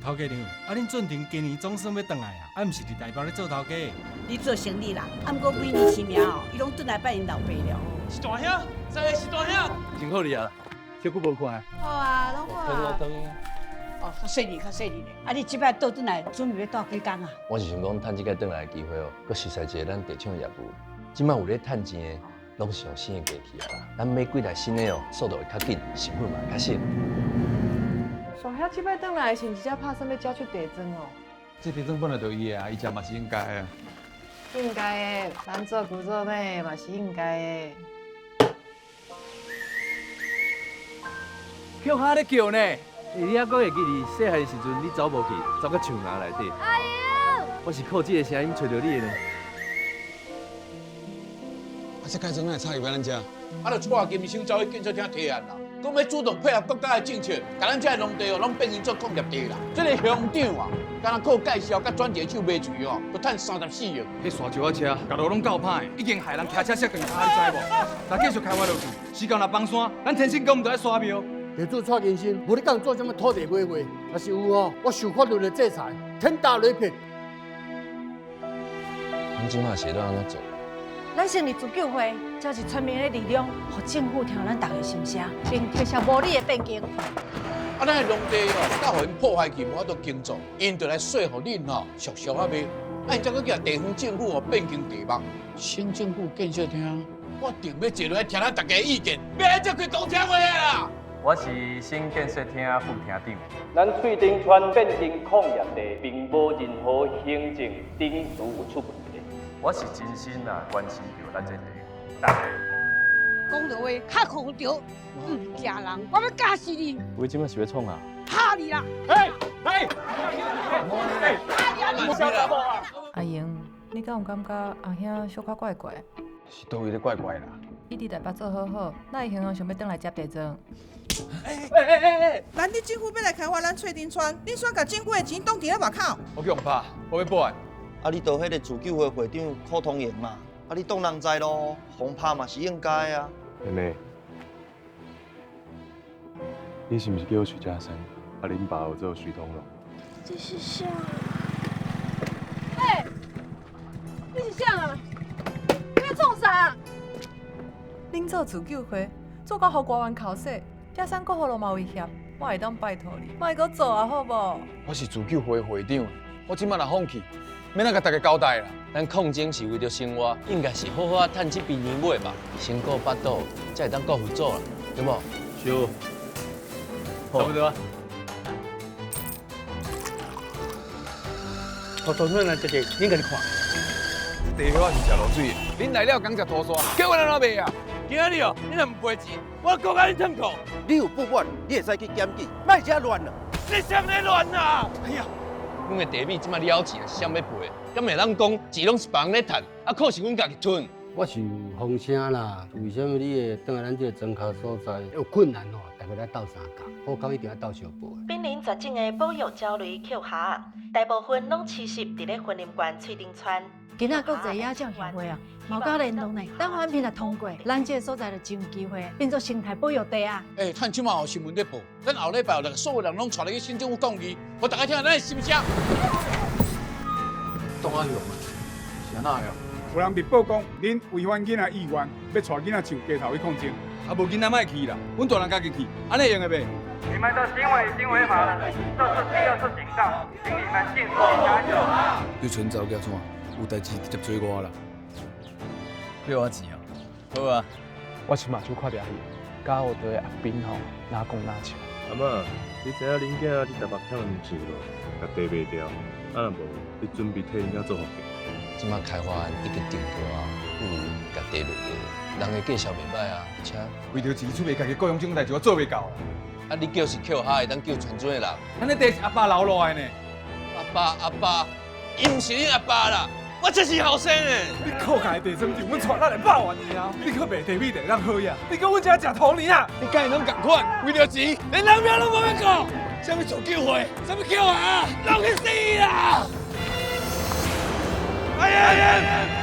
頭家娘，啊恁俊廷今年總算欲轉來啊，啊毋是佇台北咧做頭家。你做生理啦，啊毋過每年清明哦，伊攏轉來拜𪜶老爸了。是大兄，三个是大兄。辛苦你啊，這久無看。好啊，攏好啊。哦，較細膩，較細膩咧。啊，你這擺倒轉來，準備欲蹛幾工啊？我是想講，趁這擺轉來的機會哦，閣熟似一下咱地廠的業務。這擺有咧趁錢的，攏是用新的機器啊啦。咱買幾台新的哦，速度會較緊，成本嘛會較省。大兄這擺轉來是毋是才拍算欲接手地莊哦？這地莊本來就伊的啊，伊食嘛是應該的。應該的，咱做牛做馬嘛是應該的。叫哈咧叫呢？你猶閣會記得細漢時陣，你走無去，走到樹林內底。阿英，我是靠這个聲音揣著你的呢。啊，這改裝哪會插入來咱遮？啊，就蔡金生走去建設廳提案啦，講欲主動配合國家的政策，共咱遮的農地哦，攏變成做礦業地啦。這个鄉長啊，敢若靠介紹佮轉一个手賣喙哦，就趁34億。彼沙石仔車，共路攏夠歹，已經害人騎車摔斷跤，你知無？若繼續開發落去，時間若崩山，咱天生宮就愛沙廟。地主蔡金生，無你講做啥物土地買賣，若是有吼，我受法律的制裁，天打雷劈。阮這馬是欲按怎做？咱成立自救會，召集村民的力量，予政府聽咱大家心聲，並提出無理的變更。啊，咱的農地哦，甲予𪜶破壞去，無法度耕作，𪜶就來說服恁吼，俗俗仔賣。啊，𪜶才閣叫地方政府哦變更地目，省政府建設廳，我定欲坐落來聽咱大家的意見，欲按怎開公聽會啦。我是省建設廳副廳長。咱翠頂村變更礦業地，並無任何行政程序有出問題。我是真心啊，關心著咱這地方。講著話較空著，毋驚人，我欲咬死你！你這馬是欲創啥？拍你啦！哎哎！阿英，你敢有感覺阿兄小可怪怪？是佗位咧怪怪啦？伊佇台北做好好，哪會閒想欲轉來接地莊？哎哎哎哎！咱佇政府欲來開發咱翠頂村，恁煞共政府的錢擋佇咧外口。我去予拍，我欲報案。啊！你做彼个自救會會長柯通營嘛？啊！你當人知咯，予拍嘛是應該啊。妹妹，你是毋是叫許家山？啊，恁爸有做徐通龍？這是啥？欸，你是啥啊？你欲創啥？恁做自救會，做到予官員口舌，家山閣予落馬威脅，我會當拜託你，莫閣做啊，好無？我是自救會會長，我這馬若放棄，欲按怎共大家交代啦？咱抗爭是為著生活，應該是好好仔趁這邊年尾吧，先顧腹肚，才會當顧佛祖啦，對無？是，差不多啊。土土阮來這個，恁家己看。這地葉仔是食落水的，恁來了講食土沙，叫阮按怎賣啊？今仔日哦，你若毋賠錢，我告甲你褪褲。你有不滿，你會使去檢舉，莫遮亂啦。你啥咧亂啊？哎呀，阮的地米這馬了錢，是啥欲賠？敢會當講錢攏是別人咧趁，啊苦是阮家己吞？我是有風聲啦，為啥物你會轉來咱這个莊跤所在？有困難吼，大家來鬥相共，好康一定愛鬥相報。瀕臨絕種的保育鳥類抾鴟，大部分攏棲息佇咧雲林縣翠頂村。今仔國際野鳥協會啊，嘛有佮聯絡呢。等環評若通過，咱這个所在就真有機會變做生態保育地啊。欸，趁這馬有新聞咧報，咱後禮拜六所有人攏帶來去省政府抗議，予大家聽咱的心聲。董阿雄啊，是按怎的？有人佇報講，恁違反囡仔意願，欲帶囡仔上街頭去抗爭。啊，無囡仔莫去啦，阮大人家己去，按呢會用的袂？你們的行為已經違法了，這是第二次警告，請你們盡速離開。你賰查某囝創？有代誌直接找我啦。欠我錢哦？好啊。我親目睭看著伊，佮學的阿斌吼，哪講哪笑。阿嬤，你知影恁囝佇台北欠人錢無？共地賣掉，啊若無，你準備替𪜶囝做福建。這馬開發案已經定掉啊，不如共地賣掉，人的價數袂䆀啊，而且為著錢出賣家己故鄉這種代誌，我做袂到啦。啊，你叫是抾鴟會當救全村的人？咱這地是阿爸留落來的呢。阿爸阿爸，伊毋是恁阿爸啦，我這是後生的。你靠家的地莊就阮帶咱來100萬年啊！你閣賣地米地當好呀？你閣阮遮食土呢啊？你敢會攏仝款？為著錢，連人命攏無欲顧。啥物自救會？啥物抾鴟？攏去死啦！哎呀呀！